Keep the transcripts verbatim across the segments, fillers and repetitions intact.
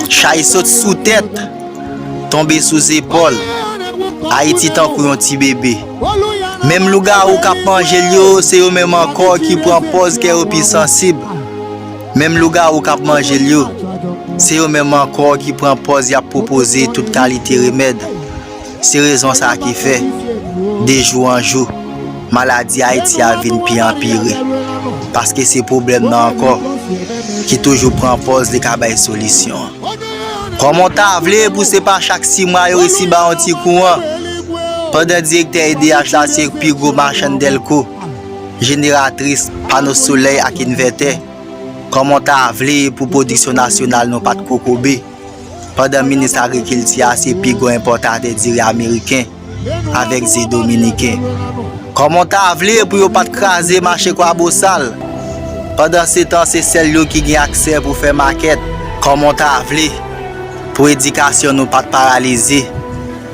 Chay sot sou tèt, tonbe sou zepòl. Ayiti tankou yon ti bebe. Menm lougawou k ap manje l yo, se yo menm ankò ki pran pòz kè yo pi sansib. Menm lougawou k ap manje l yo, se yo menm ankò ki pran pòz y ap pwopoze tout kalite remèd. Se rezon sa ki fè, de jou an jou, maladi Ayiti a vin pi anpire. Paske se pwoblèm nan ankò ki toujou pran pòz li ka bay solisyon an. Kòman w ta vle pou se pa chak sis mwa yo resi ba yon ti kouran? Pandan direktè E D H la se pi gwo machann dèlko, jeneratris, pano solèy ak envètè. Kòman w ta vle pou pwodiksyon nasyonal nou pa t kokobe? Pandan minis agrikilti a se pi gwo enpòtatè diri ameriken avèk ze dominiken. Kòman w ta vle pou yo pa t kraze mache Kwabosal? Pandan se tan se sèl yo ki gen aksè pou fè makèt. Kòman w ta vle pou edikasyon nou pa t paralize?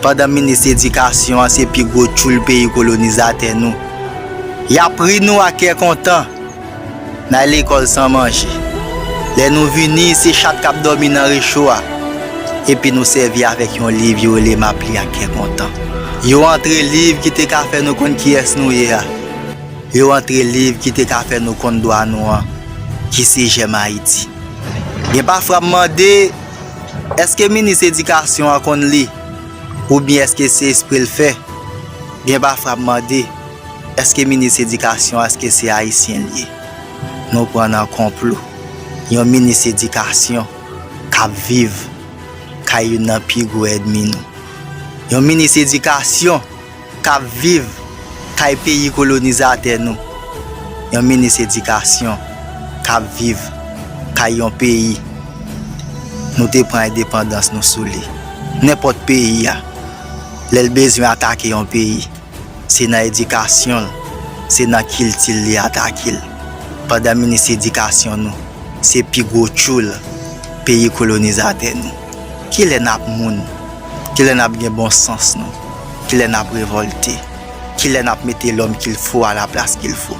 Pandan minis edikasyon an se pi gwo tchoul peyi kolonizatè nou. Y ap ri nou ak kè kontan. N al lekòl san manje. Lè nou vini, se chat k ap dòmi nan recho a. Epi nou sèvi avèk yon liv yo rele M ap li ak kè kontan. Yo antre liv ki te ka fè nou konn kiyès nou ye a. Yo antre liv ki te ka fè nou konn dwa nou an, ki se Jèm Ayiti. Gen pafwa m mande, èske minis edikasyon an konn li? Oubyen èske se espre l fè? Gen pafwa m mande, èske minis edikasyon an, èske se ayisyen l ye? Nou pran nan konplo. Yon minis edikasyon k ap viv kay youn nan pi gwo ènmi nou. Yon minis edikasyon k ap viv kay peyi kolonizatè nou. Yon minis edikasyon k ap viv kay yon peyi nou te pran endepandans nou sou li. Nenpòt peyi a, lè l bezwen atake yon peyi, se nan edikasyon l, se nan kilti l li atake l. Pandan minis edikasyon nou, se pi gwo tchoul peyi kolonizatè nou. Kilè n ap moun? Kilè n ap gen bon sans nou? Kilè n ap revòlte? Kilè n ap mete l'homme qu'il faut à la place qu'il faut?